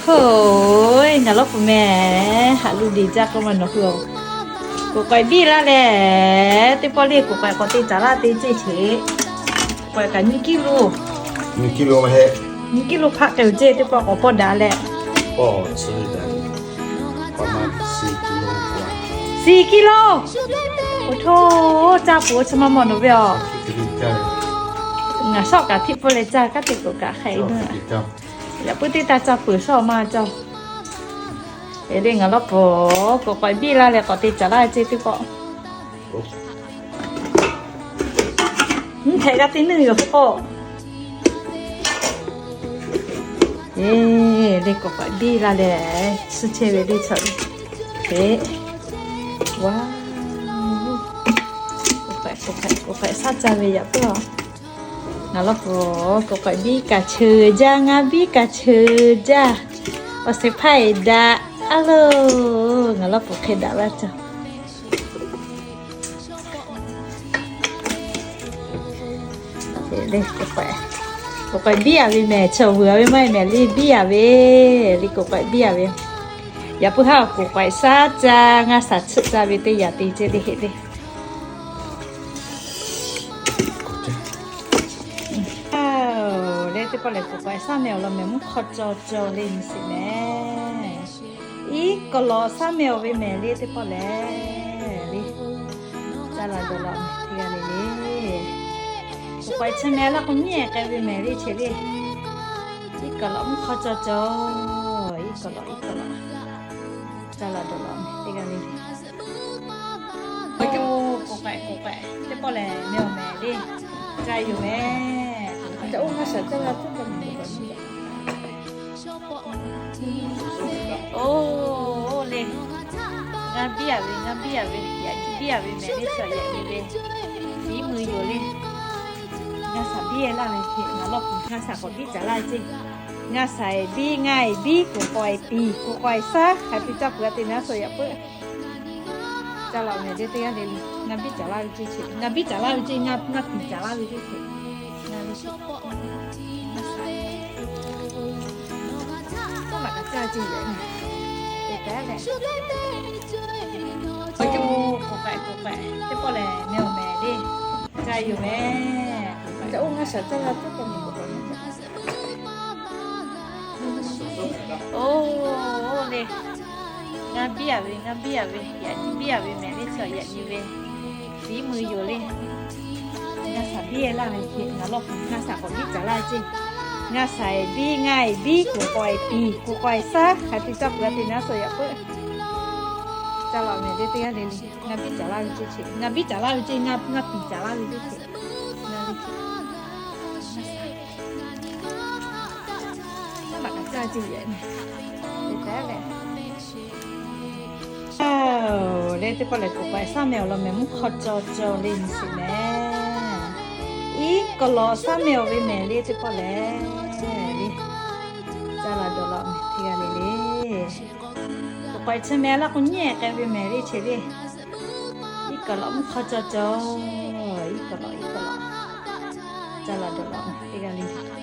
Hoˉ, ngaˬ lawˉ pfuhˍ meh, haꞈ lu deˬ jaˇ k'oˆ maˇ nawˬ hui-oˬ. Koꞈ k'awehꞈ biˇ laˇ leh, teˇ pawˆ le koꞈ k'awehꞈ k'awꞈ te caˍ laˇ te ceˇ cheꞈ. K'awehꞈ kaꞈ nyiˇ kiˇ lo, nyiˇ kiˇ lo hpaˆ k'ai-oˬ ceˇ, teˇ pawˆ k'awꞈ pawˆ daꞈ leh. Siˍ kiˇ lo. Oˬ htoˇ, caˇ peuˬ-oˬ, chi maˇ mawˬ nawˬ ve-oˬ. Ngaˬ shawˆ kaꞈ htiˆ pfuhˇ leh caˇ, kaˉ te k'oꞈ kaꞈ hk'e. Yaꞈ puiˉ teˇ taˇ caˇ peuˬ shawˆ maˇ cawˬ. Eˬ le, ngaˬ lawˉ pfuhˍ, koꞈ k'awehꞈ biˇ laˇ leh k'awꞈ te caˍ laˇ ceˇ teˇ pawˆ. Mvuhˇ hpehꞈ g'a teˇ nuˇ yoˬ k'o. Eˬ le, koꞈ k'awehꞈ biˇ laˇ leh, suhˉ chehˇ ve le chaw. Eˬ, wa, koꞈ k'awehꞈ, koꞈ k'awehꞈ, koꞈ k'awehꞈ shaˉ caˇ ve yaꞈ puiˉ-oˬ. Ngaˬ lawˉ pfuhˍ, koꞈ k'awehꞈ biˇ kaꞈ cheuˬ jaˇ, ngaˇ biˇ kaꞈ cheuˬ jaˇ. Awˬ shehˍ hpaˇ eˬ daꞈ, a loˬ, ngaˬ lawˉ pfuhˍ hk'e daꞈ laˇ cawˬ. Koꞈ k'awehꞈ biˇ-a ve mehˬ, chaw vuiˬ-a ve maˇ heˆ mehˬ le, biˇ-a ve le, koꞈ k'awehꞈ biˇ-a ve. Yaꞈ puiˉ haˉ koꞈ k'awehꞈ shaˉ caˇ, ngaˇ shaˍ tsuhˆ caˇ ve teˇ yanˇ te ceˇ le heˆ le. Leh teˇ pawˆ lehˬ, koꞈ k'awehꞈ shaˉ meh awˬ lawn mehˬ mvuhˇ hk'aw cawˬ cawˬ le nyi sheˍ mehˬ. Iˉ kawꞈ lawꞈ shaˉ meh awˬ ve mehˬ le teˇ pawˆ lehˬ le. Caˇ laˬ dawˬ laꞈ mehˬ teˇ g'aˇ le le. Koꞈ k'awehꞈ chi meh laˇ k'o nyiˉ k'ai ve mehˬ le che le. Iˉ kawꞈ lawꞈ mvuhˇ hk'aw cawˬ cawˬ. Iˉ kawꞈ lawꞈ, iˉ kawꞈ lawꞈ. Caˇ laˬ dawˬ laꞈ mehˬ teˇ g'aˇ le le. Koꞈ k'awehꞈ, koꞈ k'awehꞈ teˇ pawˆ lehˬ meh awˬ mehˬ le. Caˇ yoˬ mehˬ. Oˇ ngaˇ shaˍ caˇ laˇ tuˉ kaꞈ mehˬ. Oˇ le, ngaˇ biˇ-a ve, ngaˇ biˇ-a ve, yaꞈ nyi biˇ-a ve mehˬ le, chaw yaꞈ nyi ve. Fiˉ mui yoˬ le. Ngaˇ shaˍ biˇ-e laˇ ve, ngaˬ lawˉ pfuhˍ ngaˇ shaˍ k'awꞈ biˇ caˍ laˇ ve ceˇ. Ngaˇ shaˍ eˬ biˇ, ngaˇ eˬ biˇ, koꞈ k'awehꞈ eˬ piˍ, koꞈ k'awehꞈ shaˉ, hk'aˬ te caˇ peuˬ-a te naˉ shaw yaꞈ puiˉ. Caˇ laꞈ mehˬ le teˇ g'aˇ le le. Ngaˇ biˇ caˍ laˇ ve ceˇ che. Ngaˇ biˇ caˍ laˇ ve ceˇ, ngaˇ, ngaˇ piˍ caˍ laˇ ve ceˇ che. Ngaˇ le. Oˇ laꞈ kaꞈ caˇ ceˇ yoˬ. Te tehꞈ leh, koꞈ k'awehꞈ, koꞈ k'awehꞈ teˇ pawˆ lehˬ meh awˬ mehˬ le. Caˇ yoˬ mehˬ. Oˇ ngaˇ shaˍ caˇ laˇ tuˉ kaꞈ mehˬ. Oˇ le, ngaˇ biˇ-a ve, ngaˇ biˇ-a ve, yaꞈ nyi biˇ-a ve mehˬ le, chaw yaꞈ nyi ve. Fiˉ mui yoˬ le. Ngaˇ shaˍ biˇ-e laˇ ve, ngaˬ lawˉ pfuhˍ ngaˇ shaˍ k'awꞈ biˇ caˍ laˇ ve ceˇ. Ngaˇ shaˍ eˬ biˇ, ngaˇ eˬ biˇ, koꞈ k'awehꞈ eˬ piˍ, koꞈ k'awehꞈ shaˉ, hk'aˬ te caˇ peuˬ-a te naˉ shaw yaꞈ puiˉ. Caˇ laꞈ mehˬ le teˇ g'aˇ le le. Ngaˇ biˇ caˍ laˇ ve ceˇ che. Ngaˇ biˇ caˍ laˇ ve ceˇ, ngaˇ, ngaˇ piˍ caˍ laˇ ve ceˇ che. Ngaˇ le. Maˇ maꞈ kaꞈ caˇ ceˇ yoˬ. Te tehꞈ leh, leh teˇ pawˆ lehˬ, koꞈ k'awehꞈ shaˉ meh awˬ lawn mehˬ mvuhˇ hk'aw cawˬ cawˬ le nyi sheˍ mehˬ. Iˉ kawꞈ lawꞈ shaˉ meh awˬ ve mehˬ le teˇ pawˆ lehˬ le. Caˇ laˬ dawˬ laꞈ mehˬ teˇ g'aˇ le le. Koꞈ k'awehꞈ chi meh laˇ k'o nyiˉ k'ai ve mehˬ le che le. Iˉ kawꞈ lawꞈ mvuhˇ hk'aw cawˬ cawˬ. Iˉ kawꞈ lawꞈ, iˉ kawꞈ lawꞈ. Caˇ laˬ dawˬ laꞈ mehˬ teˇ g'aˇ le.